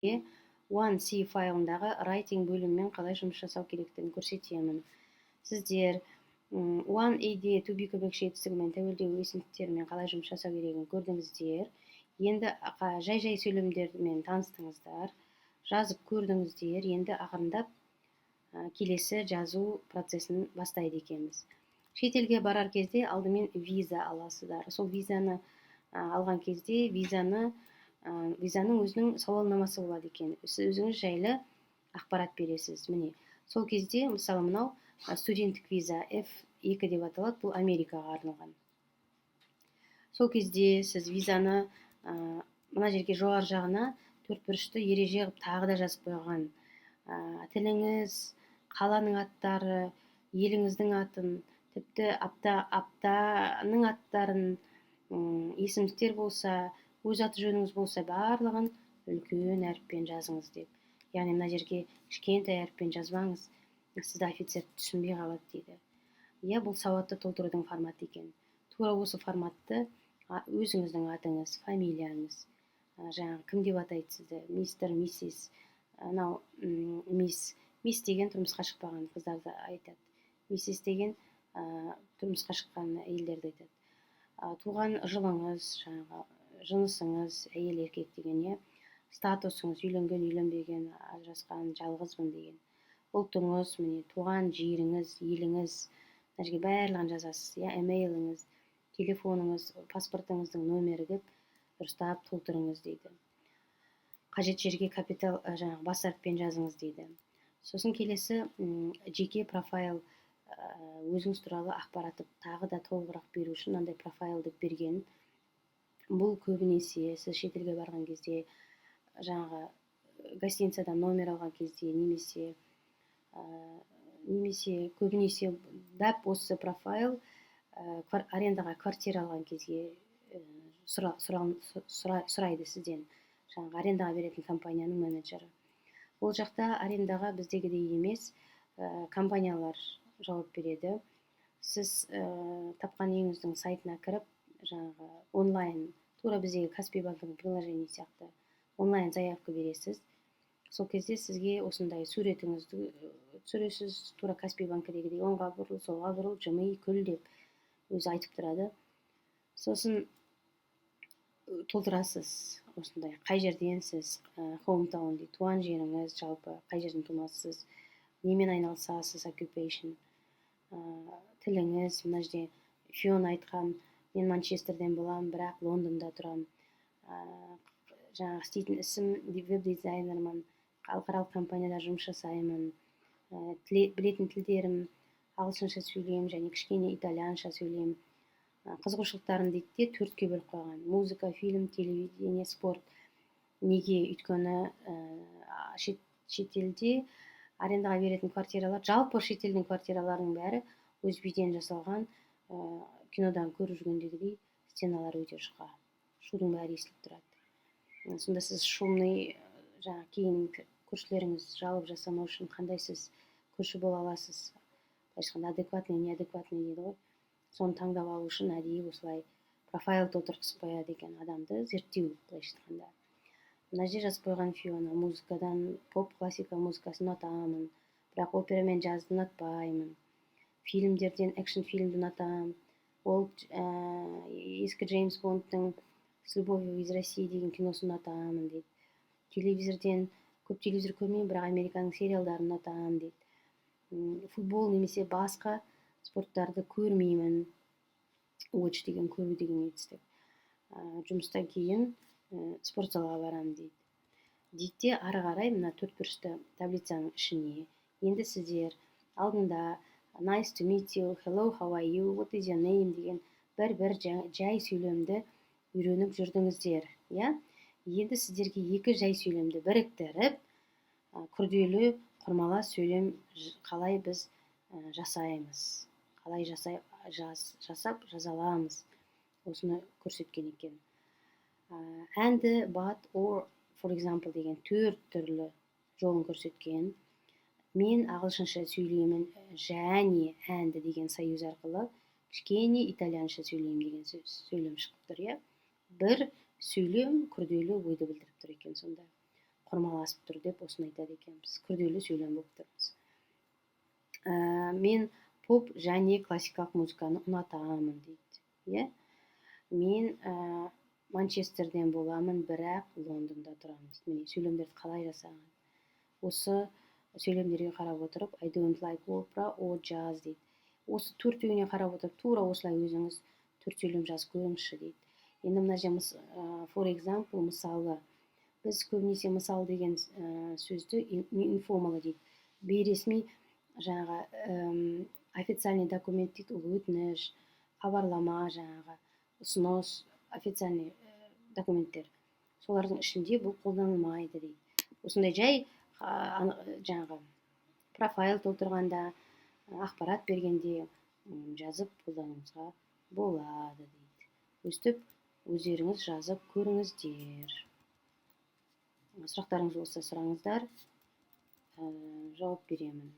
1C файлындағы Writing бөлімімен қалай жұмыс жасау керектігін көрсетемін. Сіздер 1A-де to be көмекші етістігімен, тәуелдеу өсімдіктерімен қалай жұмыс жасау керегін көрдіңіздер. Енді жай-жай сөйлемдермен таныстыңыздар, жазып көрдіңіздер. Енді ақырындап келесі жазу процесін бастайды екенбіз. Шетелге барар кезде алдымен виза аласыздар. Сол визаны алған кезде визаның өзінің сауалнамасы болады екен. Сіз өзіңіз жайлы ақпарат бересіз. Міне, сол кезде, мысалы, мынау студенттік виза, F2 деп аталады, бұл Америкаға арналған. Сол кезде сіз визаны мына жерге, жоғары жағына төрт бұрышты ереже қылып тағы да жазып қойған: тіліңіз, қаланың аттары, еліңіздің атын, тіпті апта, аптаның аттарын, есімдіктер болса, өз аты жөніңіз болса, барлығын үлкен әріппен жазыңыз деп. Яғни мына жерге кішкентай әріппен жазбаңыз, сізді офицер түсінбей қалады дейді. Иә, бұл сауатты толтырудың форматы екен. Тура осы форматты өзіңіздің атыңыз, фамилияңыз, жаңағы кім деп атайды сізді, мистер, миссис, анау мисс. Мисс деген тұрмысқа шықпаған қыздарды айтады, миссис деген тұрмысқа шыққан әйелдерді айтады. Туған жылыңыз, жаңағы жынысыңыз, әйел, еркек деген, иә, статусыңыз, үйленген, үйленбеген, ажырасқан, жалғызбын деген, ұлтыңыз, міне, туған жеріңіз, еліңіз, мына жерге барлығын жазасыз, иә, емейліңіз, телефоныңыз, паспортыңыздың номері деп дұрыстап толтырыңыз дейді. Қажет жерге капитал, жаңағы бас әріппен жазыңыз дейді. Сосын келесі жеке профайл, өзіңіз туралы ақпаратты тағы да толығырақ беру үшін мынандай профайл деп берген. Бұл көбінесе сіз шетелге барған кезде, жаңағы гостиницадан номер алған кезде немесе көбінесе дәп осы профайл арендаға квартира алған кезде сұрайды сізден жаңағы арендаға беретін компанияның менеджері. Ол жақта арендаға біздегідей емес, компаниялар жауап береді. Сіз тапқан үйіңіздің сайтына кіріп, жаңағы онлайн, тура біздегі Каспи банктің приложение сияқты онлайн заявка бересіз. Сол кезде сізге осындай суретіңізді түсіресіз, тура Каспи банкідегідей оңға бұрыл, солға бұрыл, жымий, күл деп өзі айтып тұрады. Сосын толтырасыз осындай: қай жерденсіз, hometown дейді, туған жеріңіз, жалпы қай жердің тумасысыз, немен айналысасыз, occupation, тіліңіз. Мына жерде Фиона айтқан: мен Манчестерден боламын, бірақ Лондонда тұрамын, жаңағы істейтін ісім веб дизайнермін, халықаралық компанияда жұмыс жасаймын, білетін тілдерім ағылшынша сөйлеймін және кішкене итальянша сөйлеймін, қызығушылықтарым дейді де, төртке бөліп қойған: музыка, фильм, телевидение, спорт. Неге? Өйткені шетелде арендаға беретін квартиралар, жалпы шетелдің квартираларының бәрі OSB-ден жасалған, кинодан көріп жүргендегідей стеналары өте жұқа, шудың бәрі естіліп тұрады. Сонда сіз шумный, жаңағы кейін көршілеріңіз жалоб жасамау үшін қандай сіз көрші бола аласыз? Былайша айтқанда, адекватный, неадекватный дейді ғой, соны таңдап алу үшін әдейі осылай профайл толтырғызып қояды екен, адамды зерттеу былайша айтқанда. Мына жерде жазып қойған Фиона: музыкадан поп, классика музыкасын ұнатамын, бірақ опера мен джазды ұнатпаймын, фильмдерден экшн фильмді ұнатамын, ол ескі Джеймс Бондтың «С любовью из России» деген киносын ұнатамын дейді. Телевизорден көп телевизор көрмеймін, бірақ американың сериалдарын ұнатамын дейді. Футбол немесе басқа спорттарды көрмеймін. Watch деген көру деген етістік. Жұмыстан кейін спорт залға барамын дейді. Дейді де, ары қарай мына төрт бұрышты таблицаның ішіне енді сіздер алдында «Nice to meet you», «Hello, how are you», «What is your name» деген бір бір жай сөйлемді үйреніп жүрдіңіздер, иә. Енді сіздерге екі жай сөйлемді біріктіріп, күрделі құрмалас сөйлем қалай біз жасаймыз, қалай жасай, жасап жаза аламыз, осыны көрсеткен екен. And, but, or, for example деген төрт түрлі жолын көрсеткен. Мен ағылшынша сөйлеймін және and деген союз арқылы кішкене итальянша сөйлеймін деген сөз, сөйлем шығып тұр, иә. Бір сөйлем күрделі ойды білдіріп тұр екен. Сонда Құрмаласып тұр деп осыны айтады екенбіз, күрделі сөйлем болып тұрмыз. Мен поп және классикалық музыканы ұнатамын дейді, иә. Мен Манчестерден боламын, бірақ Лондонда тұрамын дейді. Міне, сөйлемдерді қалай жасаған. Осы сөйлемдерге қарап отырып, "I don't like opera or jazz" дейді. Осы төртеуіне қарап отырып, тура осылай өзіңіз төрт сөйлем жазып көріңізші дейді. Енді мына жерде "for example", мысалы. Біз көбінесе «мысал» деген сөзді informal дейді, бейресми, жаңағы официальный документ дейді. Ол өтініш, хабарлама, жаңағы ұсыныс, официальный документтер, солардың ішінде бұл қолданылмайды дейді. Осындай жай жаңағы профайл толтырғанда, ақпарат бергенде жазып қолдануыңызға болады дейді. Өстіп өздеріңіз жазып көріңіздер. Сұрақтарыңыз болса, сұраңыздар, жауап беремін.